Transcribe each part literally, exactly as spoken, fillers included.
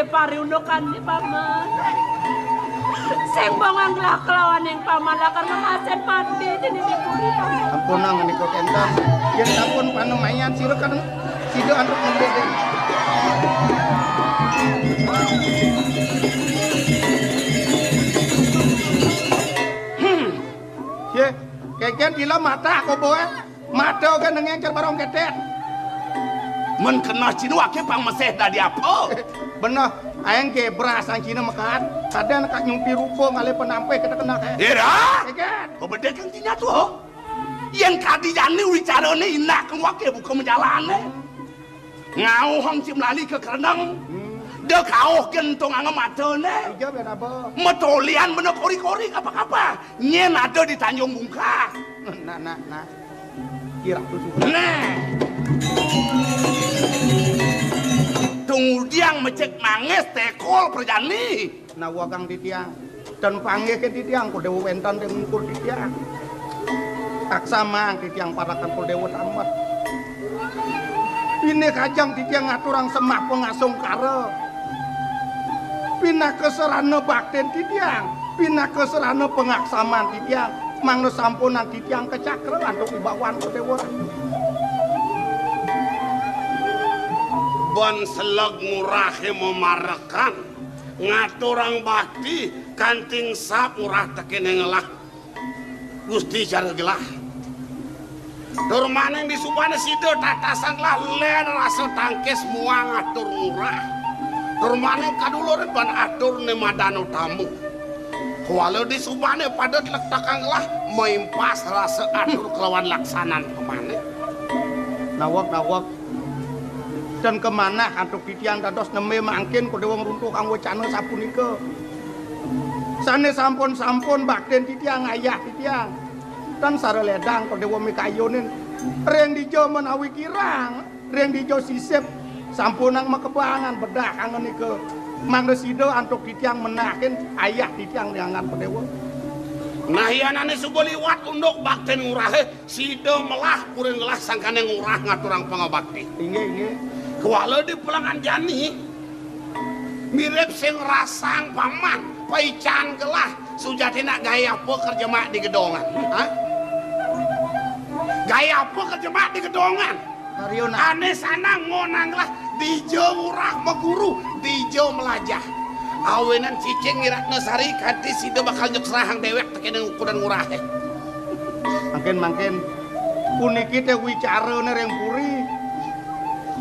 Pariundukan di paman. Sing bongang gelah kelawan ing paman lakar ngemasin mati di nini puri paman. Ampun, nang nika kenten. Yen sampun panemayan sira kan sida antuk nembé deh. Hmm. Ye, keken ila mata koboe. Mata kan nengeng cer barong ketek. Men kena cinu ake pang meseh dadi apa? Beneh, aeng ke beras ang cina mekat. Kadang kak nyumpi rupa ngalih penampih kita kena ke. Ira? Keken. Bebedek kang cina tu, ho? Yen kadi jani wicarane indah kang wake buka majalane. Ngauhang cim lali ke kereneng. Hmm. De kauh gentung ange matane. Ija ben apa? Metolian bena kori-kori kapa-kapa. Nyen ada di Tanjung Bungkah. Nah, nah, nah. Kira tu suka. Nah. Tunggudiang mecek mangis tekol perjani. Nawa kang titiang. Dan panggih ke titiang, Kul Dewa wénten ring ungkur titiang. Aksamang titiang parakan Kul Dewa tamet. Pinih kajeng titiang ngaturang semah pangasungkara. Pinaka sarana baktin titiang, pinaka sarana pangaksaman titiang, mangda sampunang titiang kacakra antuk wibawan Kul Dewa. Ban seleg ngurahe memarekan. Ngaturang bakti kanti sap ngurah tekene ngelah Gusti cara gelah. Tur maning disubane sida tatasang lah len rasa tangkis muang atur ngurah. Tur maning kadulurin ban atur ne madano tamu. Kuala disubane pada tlektakang lah maimpas rasa atur kelawan laksanan pemane. Nawak-nawak. Dan kemanah antuk titiang dados nembe mangkin Kul Dewa ngruntuhang wacana sapunika. Sane sampun-sampun baktin titiang ayah titiang. Tan sara ledang Kul Dewa mikayunin. Ring dija menawi kirang, ring dija sisip sampunang makebangan bedah angenika. Mangda sida antuk titiang menahin ayah titiang ring angan Kul Dewa. Nah, yanane suba liwat unduk baktin ngurahe. Sida melah puri ngelah sangkane ngurah ngaturang pangabakti. Inggih, inggih. Kuala di pelengan jani mirip sing rasang paman, paican gelah sujati nak gaya apa kerja mak di gedongan? Ha? Gaya apa kerja mak di gedongan? Karyuna. Ane sanang ngonang gelah dija ngurah maguru, dija melajah. Awinan cicing ngiratna sari kanti sida bakal nyuksrahang dewek tekene ukuran ngurahe. Mangkin-mangkin puniki te wicarane ring puri.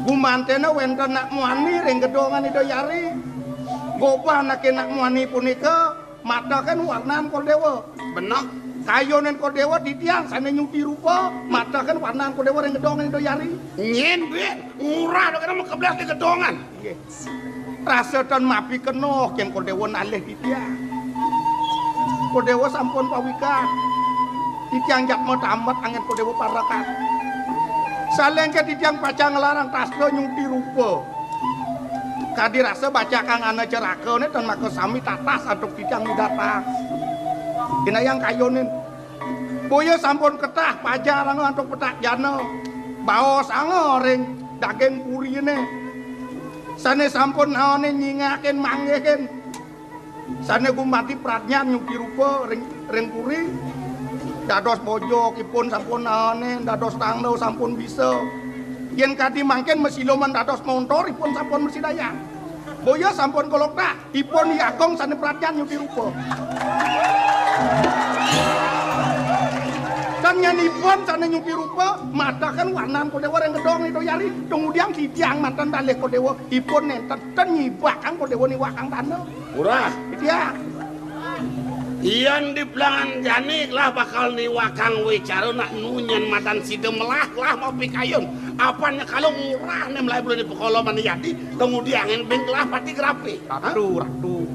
Gumantene wenten nak muani ring gedongan Ida Yari. Gobah nake nak muani punika mataken warnan Kul Dewa. Beneh. Kayunin Kul Dewa titiang sane nyuti rupa, mataken warnan Kul Dewa ring gedongan Ida Yari. Nyen, Bik, ngurah dok kena makeblas di gedongan. Nggih. Rasa tan mapi kena ken Kul Dewa nalih titiang. Kul Dewa sampun pawikan. Titiang jak matamet angin Kul Dewa parekan. Salengke titiang pacang nglarang tastra nyuti rupa. Kadi rasa bacakang ana cerakane tan maka sami tatas antuk titiang midarta. Inayang kayunin. Boya sampun ketah pajar anu antuk petak jana. Baos anga ring daging purine. Sane sampun naone nyingakin manggihin. Sane gumanti pradnyan nyuki rupa ring, ring puri. Dados bojokipun sampun naone, dados tangda sampun bisa. Yen kadi mangkin masiluman dados montor ipun sampun mrasidayang. Boya sampun kolokta, ipun Iyagong sane pradnyan nyuki rupa. Tan yen ipun sane nyuki rupa, mataken warnan Kodewa ring gedong Ida Yari, tumudiang titiang manten dalih Kodewa, ipun nenten ten nyibakang Kodewa niwakang dana. Murah. Titiang. Yan di pelangan jani lah bakal niwakang wicara nak nunyen madan sida melah lah mau pikayun. Apan nyekala ngurah ne melai belum dipekolo mani yadi, kemudian bing lah pati gerapi. Ratu, ratu.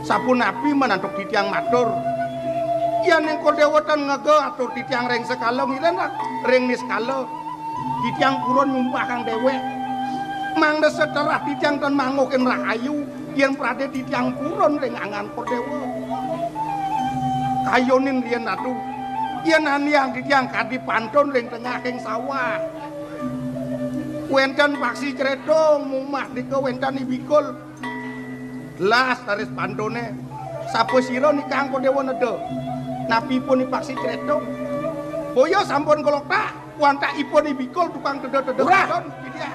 Sapunapi manantuk titiang matur. Yan ning Kodewa tan ngega atur titiang ring sekala ngiren lah, ring niskala. Titiang purun nyumpahang dewek. Mangda seterah titiang tan manguhin rahayu, yen prade titiang purun ring angan Kodewa. Kayunin riyen ratu, yen aniang titiang kadi pantun ring tengahing sawah. Wenten paksi cretung, mumah dika wenten ibikul. Las taris pantoné. Sapa sira nikang Kodewa neda? Napi pun ipaksi kretung? Boya sampun keloktak, wantak ipun ibikul tukang teda-teda Urah! Katon, Widya.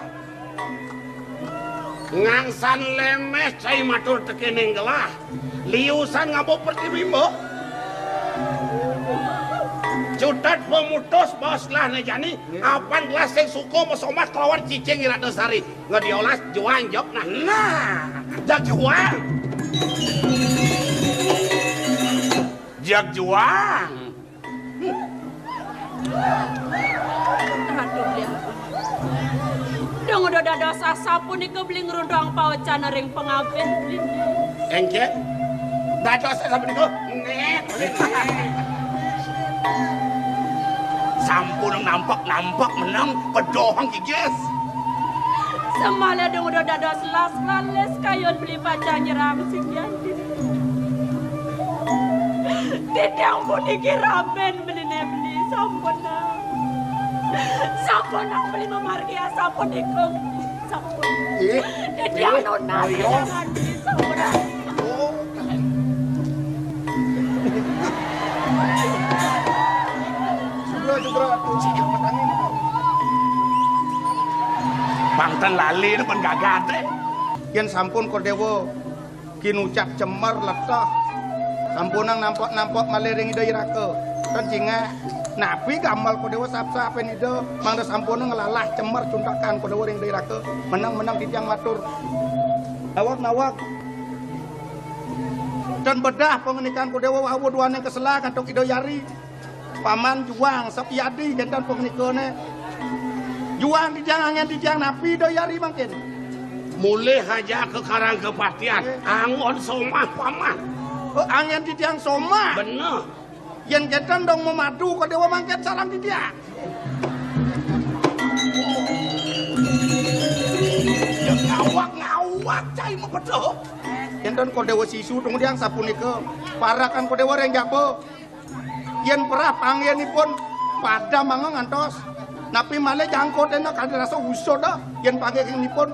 Ngangsan lemeh cai matur tekening gelah. Liusan ngabuk pertiwi, Mbok. Cutet pemutus baos gelah né jani, apan gelah sing suka masomah kelawan cicing Ratna Sari. Ngadiolas juang jok nah. Nah, jag juang. Jag juang. Aduh, lihat. Dong udah dados sasapunika beli ngruntuhang pawecana ring pangabin beli. Engke? Dados sapunika? Nih. Sampun nampak-nampak menang pedohang gigis. Semala dong udah dados las lalis kayun beli pacang nyerang sing yanti. Titiang puniki ramen beliné beli sampunang. Sampunang beli mamargi asapunika. Sampun. Ih, titiang ih, nunas ayo. Sampunang. Oh. Sugra, sugra, kunci kapetange. Pang ten lali nemen gagaté. Yén sampun Kodewa kinucap cemer leteh. Sampunang nampok-nampok malih ring Ida Iraka. Ten cingak. Napi gamal Kodewa sapsapin Ida, mangda sampunang nglalah cemer cuntekan Kodewa ring Ida Iraka. Menang-menang titiang matur. Nawak-nawak. Ten bedah pangandikan Kodewa wau duaning kesela kantuk Ida Yari. Paman juang sapiadi kénten pangnikané. Juang titiang anggén titiang napi Ida Yari mangkin? Mulih aja ka Karang Kapatian. Nggih. Anggon somah, Paman. Oh, anggén titiang somah. Bener. Yén kénten dong mamadu Kodewa mangkin sareng titiang. Ya ngawak-ngawak cai mabedo. Kénten Kodewa sisu tungdiang sapunika. Parakan Kodewa ring jaba. Yén perah panggihipun padam mangga ngantos. Napi malih jangkutena kadi rasa usud, ah. Yén panggihipun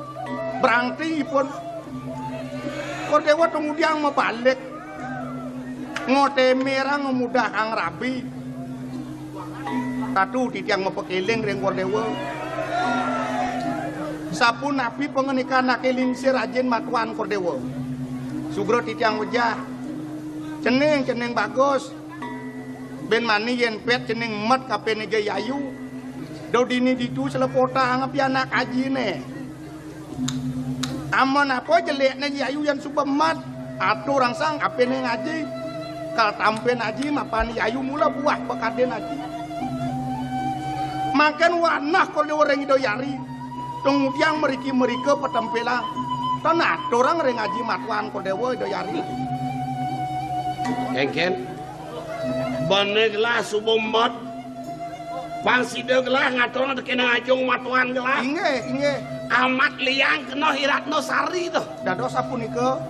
brangti ipun. Kodewa tunggudiang mabalik. Ngotemerang ngemudahang rabi. Ratu titiang mapakéling ring Kodewa. Sapunapi pangandikan aké lingsir ajin matuan Kodewa. Sugra titiang wejah. Cening, cening bagus. Bén mani yén pét cening met kapéné Jayayu. Do dini ditu slepotang pianak ajiné. Amun apa jelékné Jayayu yén suba met, aturang sang kapéné ngaji. Kal tampén aji mapan Jayayu mula buah bakadin aji. Mangkén wanah Kodewa ring Ida Yari. Tunggudiang mriki-mrika patempelang. Tan aturang ring aji matuan Kodewa Ida Yari. Kéngkén. Bene gelah suba met. Pang sida gelah ngaturang tekena ajung matuan gelah. Inggih, inggih. Amat liang kena Iratna Sari to. Dados sapunika.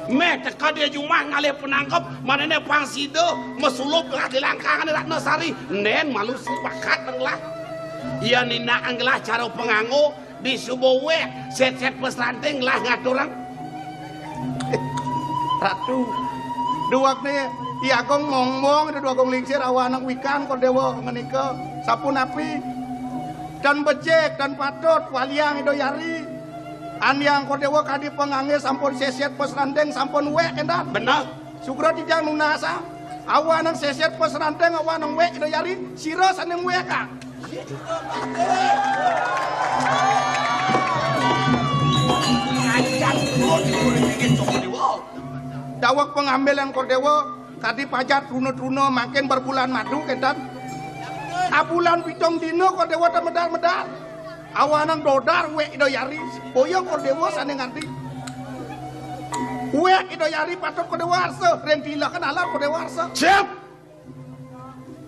Méh teka dia jumah ngalih penangkep, manene pang sida masulup gelah di langkangan Iratna Sari. Nden malu sepakat gelah. Iya nindakang gelah cara panganggo, di suba wék, sét-sét pesranting lah ngaturang. Ratu, duwakné I Agung ngomong, Ida Dwagung Lingsir awanang wikan Kodewa ngenika, sapunapi? Tan becik, tan patut, waliang Ida Yari. Andiang Kodewa kadi pangangge sampun sét-sét pesranting sampun wék, entan? Bener. Sugra titiang nunasang, awanang sését pesranting, awanang wék Ida Yari, sira sané wékang. Daweg pangambilan Kodewa, kadi pajat truna-truna mangkin berbulan madu kénten. Abulan pitung dina Kodewa ta medar-medar. Awanang dodar wék Ida Yari, boya Kodewa sané nganti. Wék Ida Yari patut Kodewa arsa, ring tilekan alar Kodewa arsa. Siap.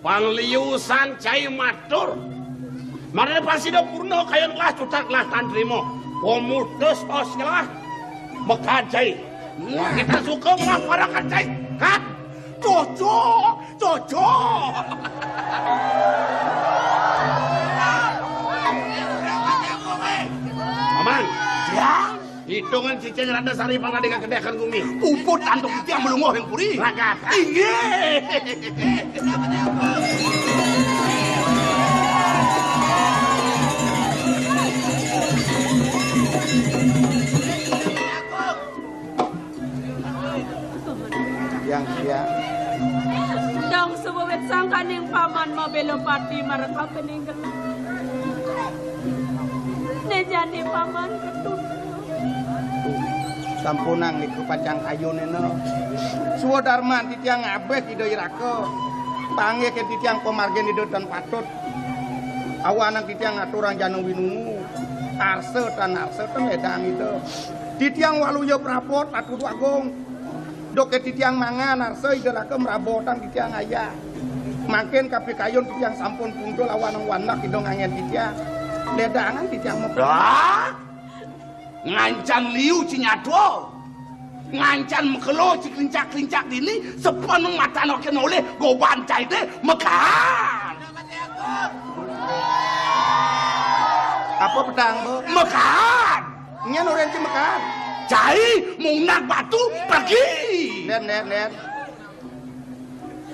Pangliusan cai matur. Mangdane pang sida purna kayun gelah cutet gelah tan trima. Pemutus os gelah. Mekad cai. Nah. Kita suka gelah parakan cai. Kat. Cocok, cocok. Paman. Ya. Hitungan cicing Ratna Sari pang adi kakedékan gumi. Uput antuk titiang malungguh ring puri. Ragat. Inggih. Yang sia. Dong suwewit sangkaning paman mabéla pati mareka peninggal. Né jani paman ketut. Sampunang niku pacang kayunina. Swadarman titiang ngabih Ida Iraka. Panggih ké titiang pamargin Ida tan patut. Awanang titiang ngaturang jana winungu. Arsa tan arsa tan ledang Ida. Titiang waluya prapot Ratu Déwa Agung. Duké titiang mangan arsa Ida Raka mrabotang titiang ayah. Mangkin kapikayun titiang sampun puntul awanang wanak Ida nganggén titiang. Ledangan titiang mep- Dah! Ngancan liu ci nyadua. Ngancan makelo ci klincak-klincak dini, sepeneng matan oké nolih goban cai dé mekaan. Apa petang, Bu? Mekaan. Nyén orang ci mekaan. Cai mundak batu pergi. Nen, nen, nen.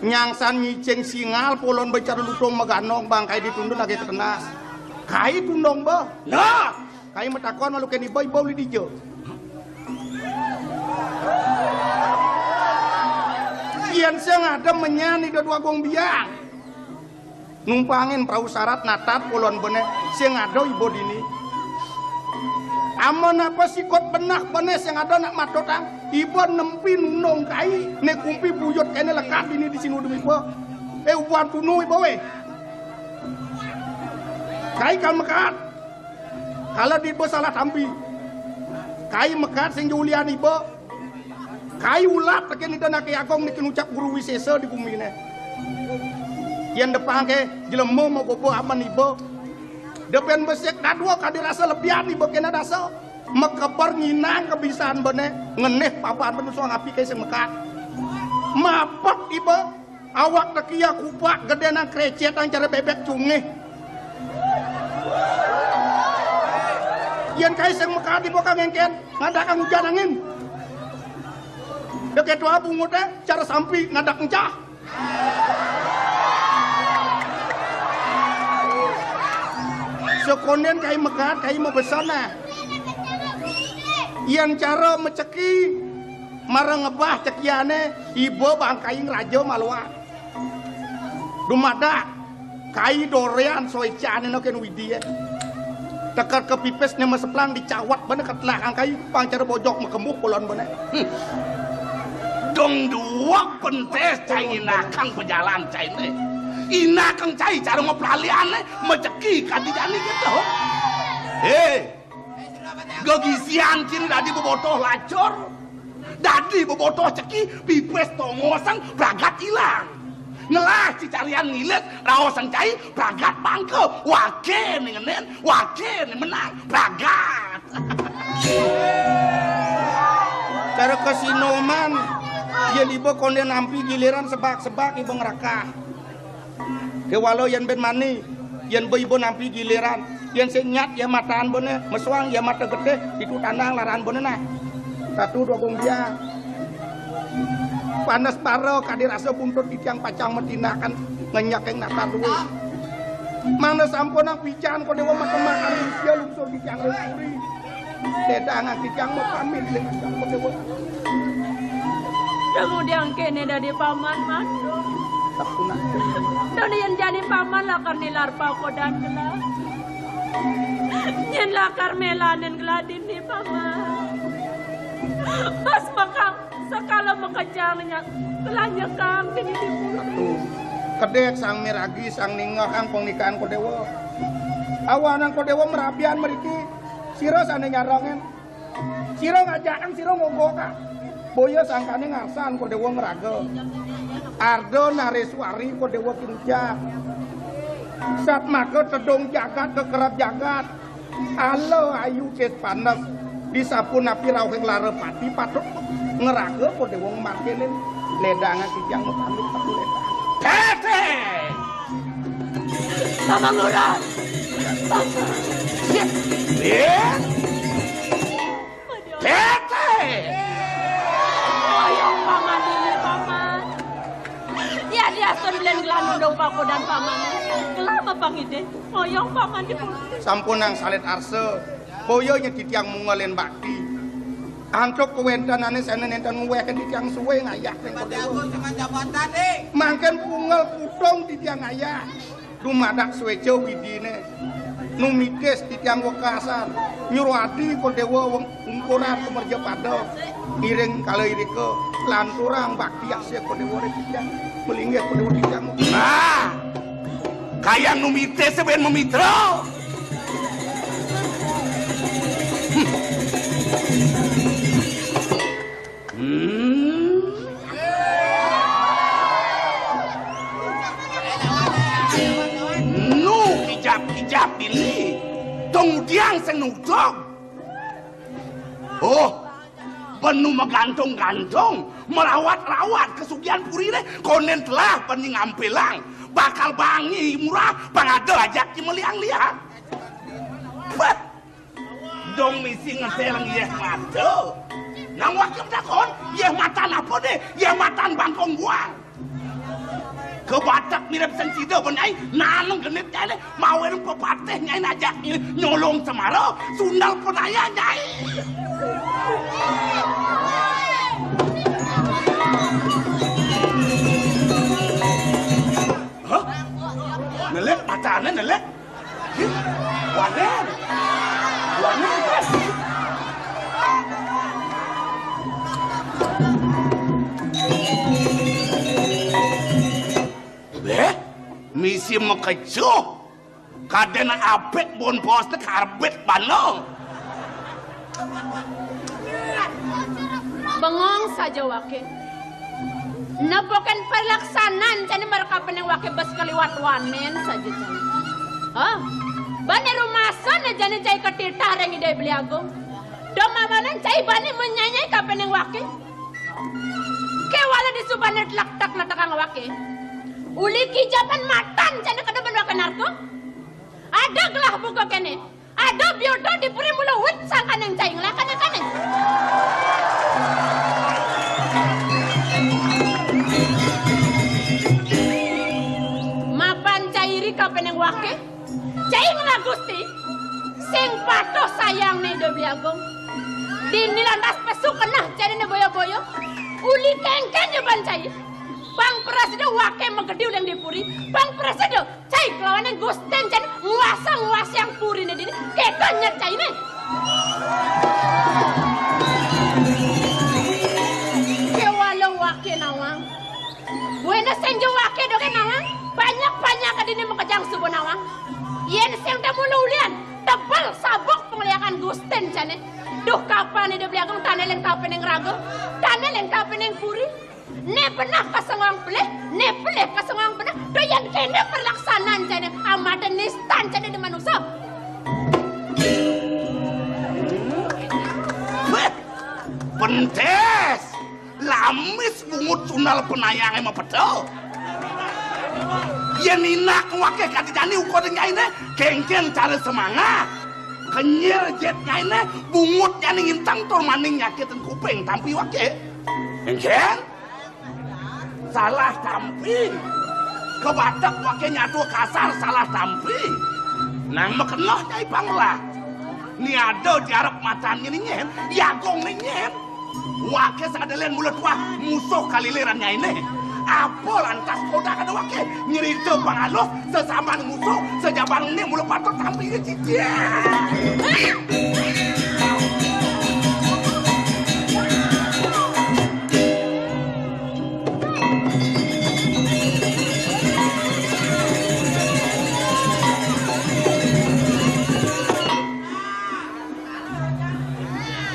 Nyangsan nyicing singal polon becara lutung maganong bang kai ditundun lagi ketenas. Kai tundong, Bu. Nah, kai matakon malu kén iba, iba uli dija. Yén sing ada menyan Ida Déwa Agung Biang. Numpangin prau sarat natat polon bené sing ada iba dini. Amun apa sikut benah bené sing ada nak matutang, iba nempi nunung kai, né kumpi buyut kéné lekad dini di sinu demi iba. Eh, ubuhan tunu iba wéh. Kai kal mekat. Kala diba salah tampi. Kai mekat sing julian iba. Kai ulat tekén Ida Anak Agung niki nucap Guru Wisésa di guminé. Yén depang ké jelema magoba amen iba. Depén besik dadua kadi rasa lebihan iba kéné dasa. Makeber nginang kebisan bené ngenéh papan bené suang api ké sing mekat. Mapet iba. Awak teki ya kupak gedé nang krecet nang cara bébék cungih. Yén kai sing mekat iba ka ngéngkén, ngadak kang ujan angin. Deket tua bunguté cara sampi ngadak encah. Sekondén kai mekat, kai mabesana. Yén cara maceki, mara ngebah cekiané, iba bangkaing raja maluan. Dumadak kai dorian soicané no kén Widya. Tekar kepipis né maseplang dicawat bené ketelakang kai pang cara bojok makembuh polon bené. Hmm. Dong dua pentes cai inakang pajalan cai né. Inakang cai cara mapraliané maceki kadi jani kéto. Hé, gegisian cin dadi bebotoh lacur. Dadi bebotoh ceki, pipis tongosang pragat ilang. Ngelah cicarian ngilit, raosang cai pragat bangka. Waké né ngenén, waké né menang, pragat. Cara kasinoman, yén iba kondén nampi giliran sebak-sebak iba ngerakah. Kéwala yén bén mani, yén ba iba nampi giliran, yén sing nyat ya mataan bené, mesuang ya mata getih, ditu tandang laran bené nah. Ratu Déwa Agung Biang. Panes bara kadi rasa buntut titiang pacang matinakan ngenyeking natar duwé. Mangda sampunang pican Kodéwa matemakan ring sia lungsur titiang ring puri. Dedangan titiang mapamit ring Sang Kodéwa. Kemudian kéné dadi paman, Mas. Sapunapi? Dadi yén jani paman lakar nilar pakodan gelah. Yén lakar mélanin gelah dini, paman. Pas maka sekala makejang nya gelah nyekang dini di puri. Tuh. Kedék sang miragi, sang ningehang pangnikahan Kodéwa. Awanang Kodéwa marabian mriki. Sira sané nyarengin. Sira ngajakang, sira ngogokang. Boya sangkané ngarsan Kodéwa ngraga. Arda Nareswari Kodéwa kinucap. Satmaka tedung jagat kekerep jagat. Ala ayu cis panes. Disapunapi rauhing lara pati patut ngraga Kodéwa ngamarginin. Ledangan titiang mapamit Ratu Ledang. Tété! Paman Lurah! Paman! Ya. Ya. Tete! Oyong paman ini, paman. Ya, diastun belian gelah nundung pakudan paman. Gelah mapangidih. Oyong paman di pulung. Sampunang salit arsa. Boya nya titiang mungelin bakti. Antuk kawéntenané sané nénten nguwéhang titiang suwé ngayah ring Kodewa. Mangkin pungel putung titiang ngayah. Dumadak suéca widiné. Numitis titiang wekasan. Nyuruh adi Kodewa weng-, ungkuran kumerja pada. Iring kala irika lanturang bakti asih Kodewa ring titiang. Malinggih Kodewa titiang. Nah, kayang numitis bén mamitra. Hmm. Nu kijap-kijap dini. Tong udiang sing nudog. Oh, benu magantung-gantung, marawat-rawat kasugihan puriné, kondén telah bani ngampilang. Bakal bangi murah, pang ada ajak ci maliang-liang. Bah, dong misi ngetél yéh mata. Nang waké takon, yéh matan apa dé? Yéh matan bangkong buang. Kabatek mirip sing sida, Nyai, naneng genit Nyai, mawinan pepatih Nyai ajak Nyai nyolong semara, sundal penaya Nyai. Hah? Nelik, pacané nelik. Wanen. Wanen. Béh, misi makecuh. Kadén abet bon bos té karbet bana. Bengong saja waké. Nepukin pelaksanaan jani marep kapening waké bes kaliwat wanen saja jani. Hah? Bani rumasan jani cai katitah ring Ida Beli Agung. Dong mamanan cai bani menyanyai kapening waké. Kéwala disubane tlektek netekang waké. Uli kijapan matan jani kada ban waké narka. Ada gelah buka kéné. Ada biodo di puri mula wit sangkaning cai ngelakane kane. Mapan cai ri kapening waké, cai ngelah Gusti, sing patuh sayang né Ida Beli Agung. Dini lantas pesu keneh cai né boyo-boyo, uli kéngkén jaban cai. Pang prasida waké magedi uling di puri, pang prasida Cai kelawaning Gustin cai nguasa-nguasiang puriné dini, kéto nyet cainé. Kéwala waké nawang. Buina sing ja waké dogén nawang, banyak-banyak dini makejang suba nawang. Yén sing da mula ulian, tebel sabuk pangliakan Gustin cainé. Duh, kapan Ida Beli Agung tané lengkapé ning raga, tané lengkapé ning puri. Né beneh kasengong pelih, né pelih kasengong beneh. Doyan kéné perlaksanaan jani, amada nistan jani di manusa. Wéh, pentes, lamis bungut sundal penayangé mapeda. Yén inak waké kadi jani ukur nyainé, kéngkén cara semangat. Kenyir jit nyainé, bungut jani ngintang tur maning nyakitin kuping tampi waké. Kéngkén? Salah tampi. Kabatek waké nyatu kasar salah tampi. Nang makenoh nyai panglah. Ni ada di arep matan nyén, jagung nyén. Waké sadélénan mula tuah musuh kaliliran nyainé. Apa lantas kodak ada waké nyerita pangalus sesaman musuh sejaban né mula patut tampi cicing.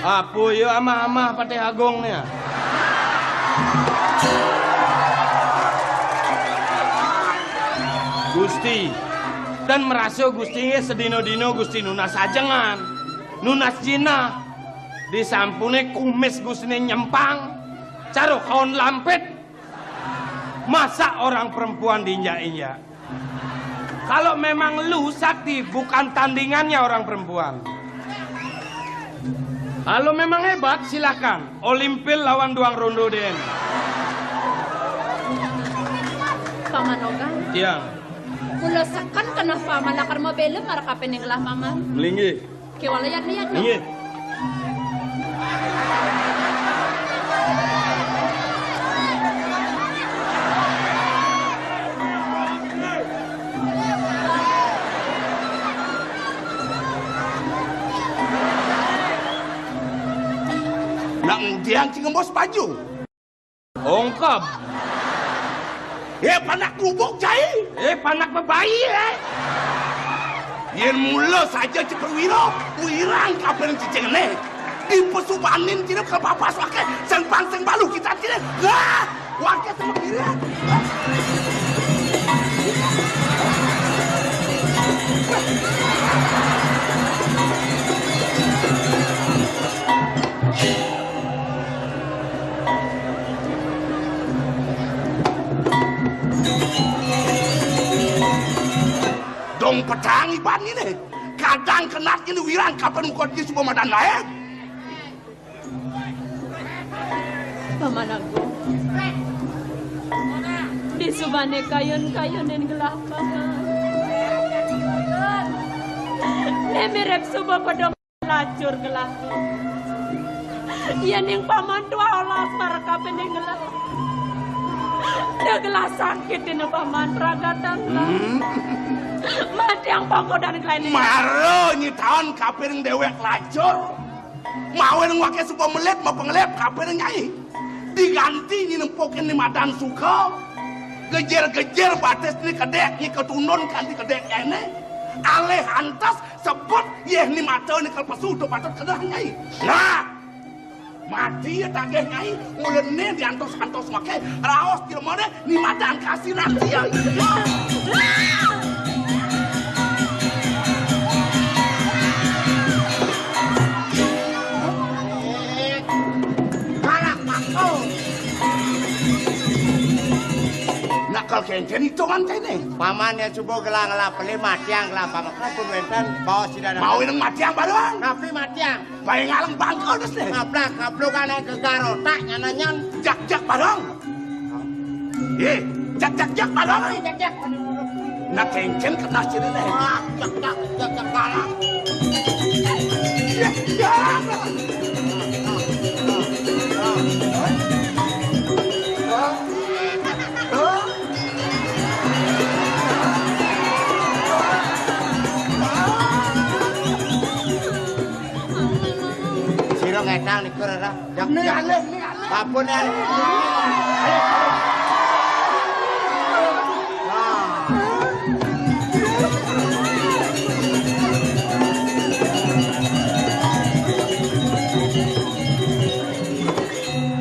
Apa ya amah-amah Patih Agung nih? Gusti, dan merasa Gusti nggih sedina-dina Gusti nunas ajengan, nunas jinah. Disampune kumis Gustine nyempang, cara kaon lampit. Masa orang perempuan diinjak-injak? Kalau memang lu sakti, bukan tandingannya orang perempuan. Kalau memang hebat, silakan. Olimpil lawan duang rondo den. Paman Ogan. Tiang. Kula seken keneh paman lakar mabela marep kapining gelah paman. Melinggih. Kéwala yadnya, yadnya. Inggih. Nak ngendiang cing ngembos baju. Ongkep. Eh, panak gubuk, cai. Eh, panak bebayi, eh. Yén mula saja Cik Perwira, wirang kapining cicing né. Dipesubanin cina ke papas waké, sing pang sing balu kita cina. Wah, waké sama kira. Dong petang iban ini. Kadang kenat ini wirang kapan mukot di suba madan lain. Paman Agung. Di subane kayun-kayunin gelah paman. Né mirip suba pedong lacur gelah. Yén ning paman tuah olas marep kapining gelah. Da gelah sakit dina paman pragatan lah. Hmm. Mati yang pangkodan gelah ini. Mara nyitaon kapining déwék lacur. Mawinan waké suba melit mapengelip kapining nyai. Diganti nyi nempukin ni madan suka. Gejir-gejir batis ni kedék nyi ketundun kanti kedék nyainé. Alih antes sebut yéh ni mata ni kalpesu to patut kedah nyai. Nah, mati ya tagih nyai, mula né diantos-antos waké, raos jelemané ni madan kasih nak dia. Galak makul. Nak kal kéncén itungan kéné. Paman ya suba gelah ngelap pelih matiang gelah pamekrah pun wénten baos sida. Mau nang matiang bareng. Napi matiang? Baé ngaleng bangkel des deh. Ngablak ngablukan aé gegar otak nyananyan. Jak-jak bareng. Yé, jak-jak-jak bareng. Jak-jak. Nak kéncén kenal sini deh. Wah, jak-jak, jak-jak bareng. Ya, ya. Sira ngedang niku, Rara. Ning alih, ning alih. Babon alih.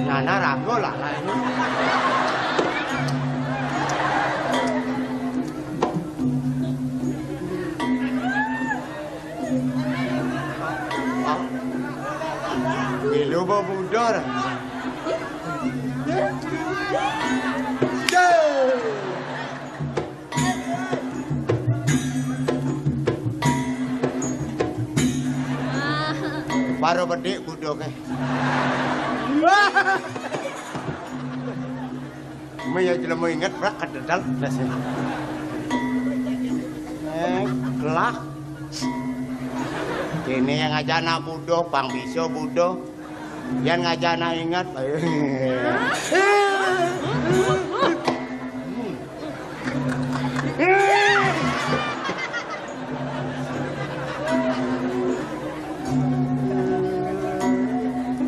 Nana rago lah, lah ini. Milu ba budor. Baru bedik budok eh. Mé ya jelema inget brak kededel. Eh, lah. Kéné yang ngajana buduh, pang bisa buduh. Yang ngajana inget.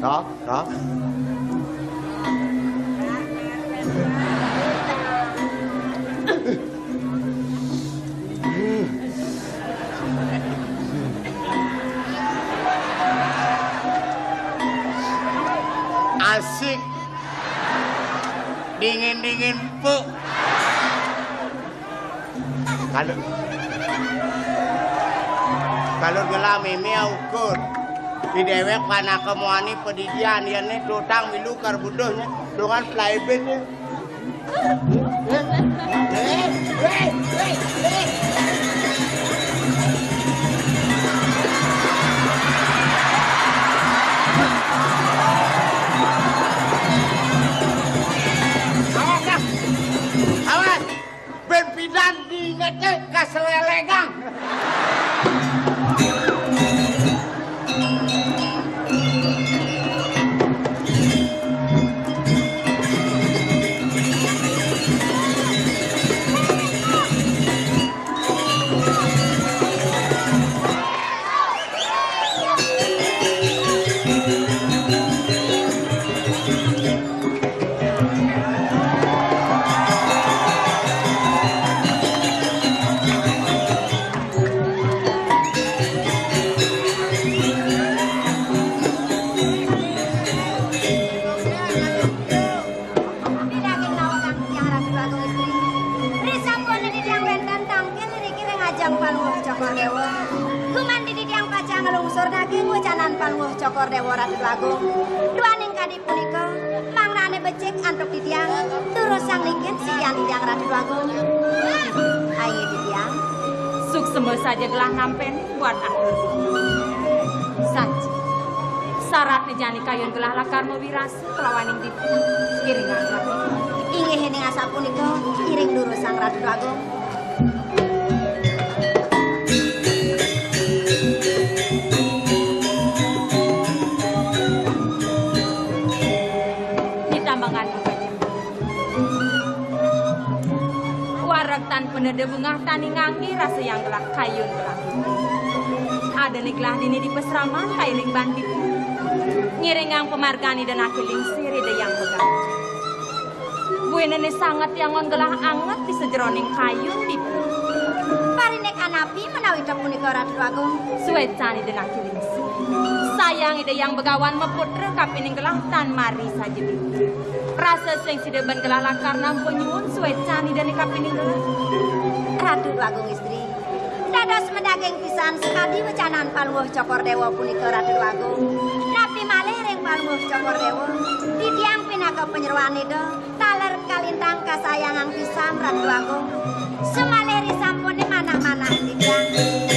Toh. Toh? Asik. Dingin-dingin empuk. Kalau, kalau gelah mémé ukur. Di déwék panaka muani padidian, yén né tutang milu kar buduhnya, dengan playbit ya. Dan diingetnya kaselelegang. Pidaging naweg Tiang Ratu Agung Istri. Risampun titiang wénten tangkil niki ring ajeng Palungguh Cokor Déwa. Gumanti titiang pacang nglungsur daging wecanan Palungguh Cokor Déwa Ratu Agung. Duaning kadi punika, mangdané becik antuk titiang, durusang linggih sikian titiang Ratu Agung. Ayo titiang. Suksema saja gelah nampén buat atur. Saja. Saratné jani kayun gelah lakar mawirasa kalawaning dipun. Iringang Ratu. Inggih, ning asapunika, iring durusang Ratu Agung. Ditambangan. Wareg tan peneda bungah tani ngangge rasa yang gelah kayun gelah. Ada ni gelah dini di pasraman kayuning banti. Ngiringang pamargan Ida Naki Lingsir Ida Yang Begawan. Buinene sanget yang ngon gelah anget di sejeroning kayun dipu. Parinek anapi menawi ida punika Ratu Agung. Suecan Ida Naki Lingsir. Sayang Ida Yang Begawan maputra kapining gelah tan mari saja dipu. Rasa sing sida ben gelah lakar nampa nyuwun suecan Ida ni kapining gelah. Ratu Agung Istri. Dados medaging pisan sekadi wecanan Palungguh Cokor Dewa punika, Ratu Agung. Napi malih ring Palungguh Cokor Dewa, titiang pinaka panyeroan Ida, taler kalintang kasayangang pisan, Ratu Agung. Samalih risampune manah-manah titiang.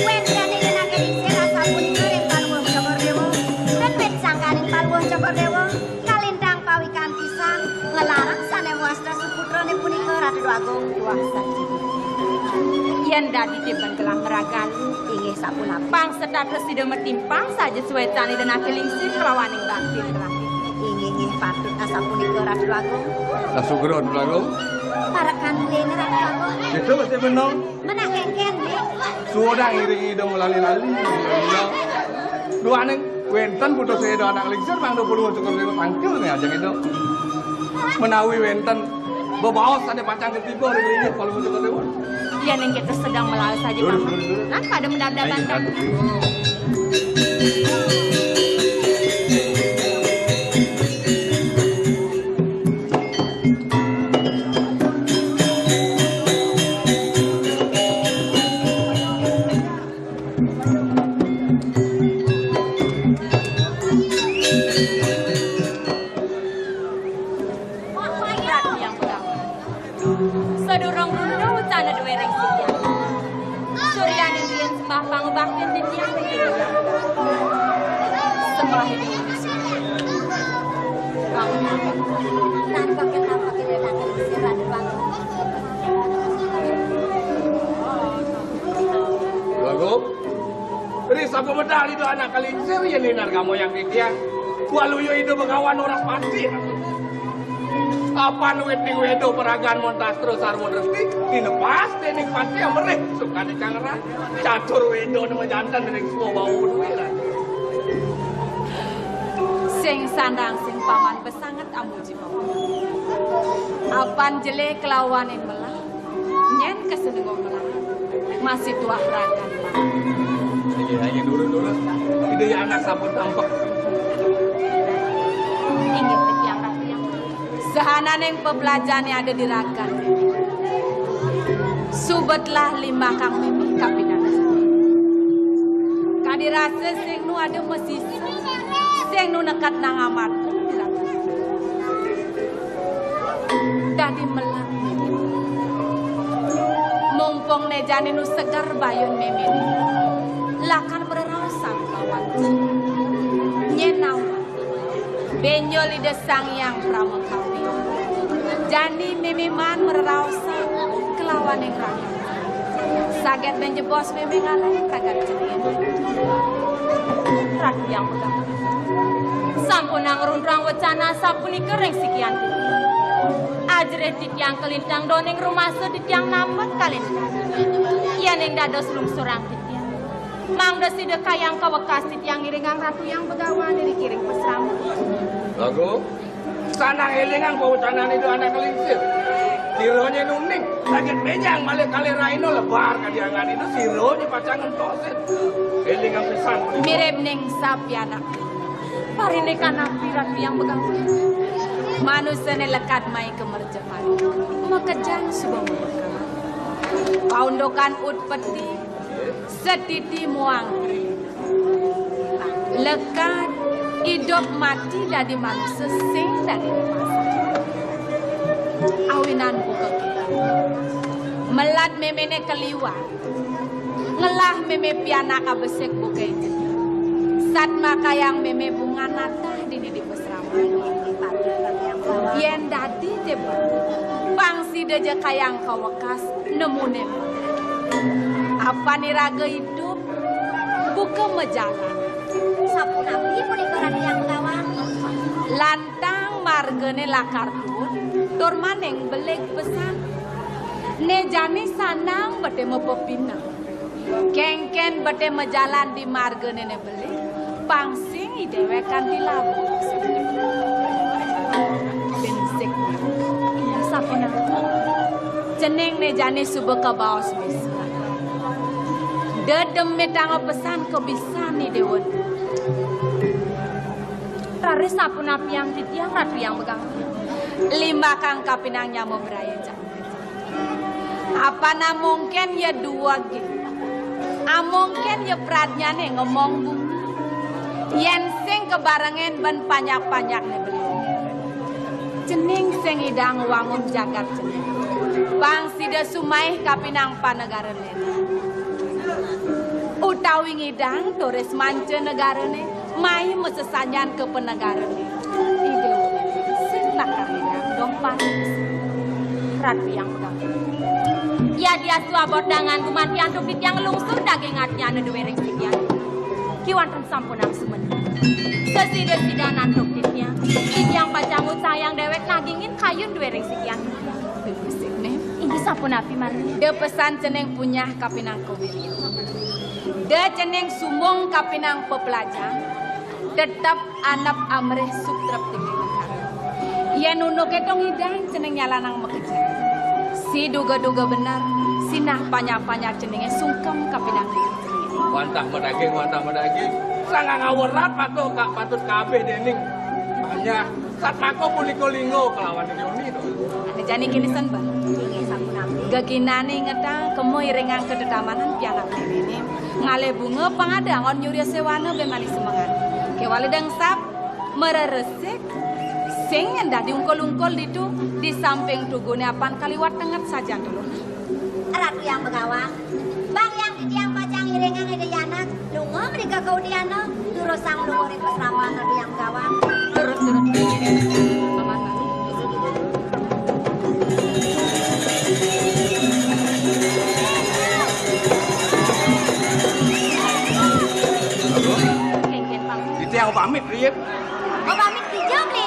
Wenten Ida Naki Lingsir asapunika ring Palungguh Cokor Dewa. Ten wit sangkaning Palungguh Cokor Dewa, kalintang pawikan pisan, nglarang sane wasta suputrane punika, Ratu Agung. Wah, saja. Yen dadi tiban gelah meragan. Inggih sapunapi. Pang setata sida matimpang saja suetan Ida Naki Lingsir kelawaning bakti telah. Inggih, inggih, patut asapunika, Ratu Agung. Sasugra, Ratu Agung. Parekan buine, Ratu Agung. Itu mesti menang. Menang kengken, nggih. Sudah ngiring Ida melali-lali. Duaning wenten putus Ida Anak Lingsir, mangda Palungguh Cokor Dewa tangkil nih ajeng Ida. Menawi wenten bebaos sane pacang ketiba ring linggih Palungguh Cokor Dewa. Iya, ning kita sedang melaut saja, Paman. Nan pada mendadak banteng. Sadurung runda utana duwe ring siang. Suryaning riyen sembah pangubaktin titiang ring titiang. Sembah ini. Tanpa kenapa kita datang di sini, Ratu Bagong. Bagong? Ri sapa medal Ida Anak Lingsir yen inar kamu yang titiang. Waluya Ida Begawan ora pasti. Apan wit ning Weda Paragan Montastra Sarwa Dresti, tinepas dening pati amerih sukane cangeran. Catur Weda ne majanten ning suwa bau duwe. Sing sandang sing paman besanget amuji paman. Apan jele kelawanin melah. Nyen kesenengan melah. Masih tuah ragan. Aja, aja, nurun, nurun. Ida ya anak sampun tampak. Inggih titiang ratu yang. Sahananing pebelajarane ada di ragan. Subetlah limbah kang mimih kapinan. Kadi rasa sing nu ada mesisa, sing nu nekat nang amat. Dadi melah. Mumpung ne jani nu seger bayun mimine. Lakar mreraosan lawan. Nyen nawan. Benjol Ida Sang Hyang Pramakawi. Jani mimiman mreraosan. Lawaning rakyat. Saget ben jebos mémé ngalih jagat cening. Ratu Hyang Megawé. Sampunang ngruntuhang wecana sapunika ring sikian titiang. Ajerih titiang kalintang doning rumasa titiang nambet kalintang. Yéning dados lungsurang titiang, mangda sida kayang kawekas titiang ngiringang Ratu Hyang Begawan iriki ring pasraman. Lagu, sanang élingang pawecanané Ida Anak Lingsir. Sira nyén uning, saget bénjang malih kalih rahina lebar kadi angan Ida, sira nyén pacang ngentosin. Élingang pisan. Mirib ning sapianak. Parindikan napi Ratu Hyang Begawan? Manusané lekad mai ka mercapada. Makejang suba mabekal. Paundukan utpeti, setiti muang tri. Lekad idup mati dadi manusa sing dadi dipasang. Awinan buka kita. Melad méméné kaliwat. Ngelah mémé pianak abesik buka ija. Sat makayang mémé bungan natah dini di pasraman. Yén dadi ja, pang sida ja kayang kawekas nemuné. Apan iraga idup buka majalan. Sapunapi punika Ratu Hyang Begawan? Lantang margané lakar tuun, tur maning belig pesan. Né jani sanang beté mapepineh. Kénkén beté majalan di margané né belig, pang sing i déwék kanti labuh. Pinsik. Iya, sapunapi? Cening né jani suba kabaos bisa. Dedem mitanga pesan kabisan i déwa. Raris sapunapiang titiang Ratu Hyang Begawan? Limbakang kapining nyama braya. Apana mungkin ya duweg. Amungkin ya pradnyané ngemong bumi. Yén sing kabarengin ban panjak-panjakné beli. Cening sing idang wangun jagat cening. Pang sida sumaih kapining panegarané. Utawi ngidang turis manca negarané. Mai masesanjan ka panegarané. Ida sing lakar ninggal dompat. Ratu Hyang Begawan. Yadiastu abot dangan gumanti antuk titiang nglungsur daging atnyana duwé ring sikian. Kiwanten sampunang sumening. Sesida-sida antuk titiang. Titiang pacang ngucayang déwék nagingin kayun duwé ring sikian. Inggih sapunapi, Marni? Da pesan cening punyah kapining kawirya. Da cening sumbung kapining peplajahan, tetep anep amrih sutrep tinggi negara. Yén unduk étung idang cening nyalanang makejang. Si duga-duga bener, sinah panya-panya ceningé sungkem kapining diri. Wantah madaging, wantah madaging. Sangang awerat patut ka, patut kabéh déning panya. Satmaka punika lingga kalawan yoni to. Ane jani kini sen, Bah. Geginané ngetang kema iringang ka tetamanan pianak déwéné. Ngalih bunga pangada angon nyurya séwana ben mani semengan. Kéwala dang sap, mareresik, sing endah diungkul-ungkul ditu, di samping tuguné apan kaliwat tenget sajan dulu. Ratu Hyang Begawan, bang yang titiang pacang iringang Ida Anak, lunga mrika ka udiana, durusang luhuring pasraman Ratu Hyang Begawan. Turut, turut. Paman, Paman. Kénkén, Paman. Titiang pamit, Rip. Oh, pamit dija, Beli?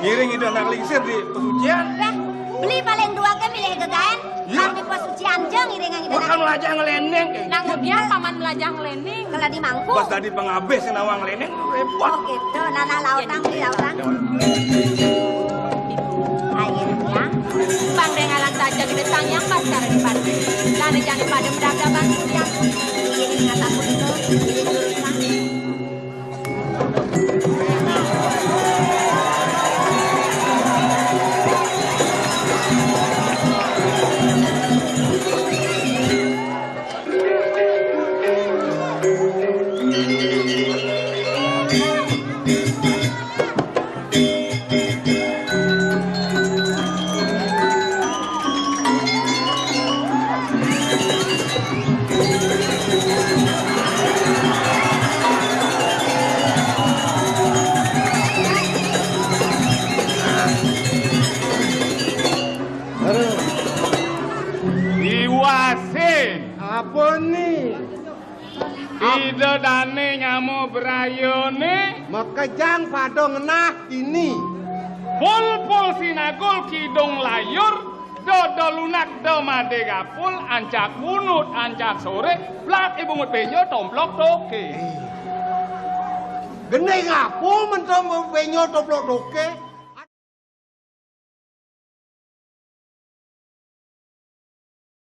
Ngiring Ida Anak Lingsir di pesucian. Wah, Beli paling dua ké milih gegaén. Iya. Kanti pesucian ja ngiringang Ida Anak. Kan melajah nglénéng, eh. Nang udian paman melajah nglénéng. Kala di mangku. Pas tadi pengabis nawang nglénéng, repot. Oh, gitu. Nah, nah, lautang, Beli, lautang. Akhirnya, Bang Dengalan saja gede sangyang pas cara dipati. Lana jani pada meragaban kudian. Ini ngataku itu, ini jurusan. Ida dane nyama brayane. Makejang pada ngenah dini. Pul-pul sinagul kidung layur, dada lunak da made gapul, ancak kunut, ancak sore, blat ibu ngut benjo, tomplok toke. Gene ngapul mentom benjo tomplok toke?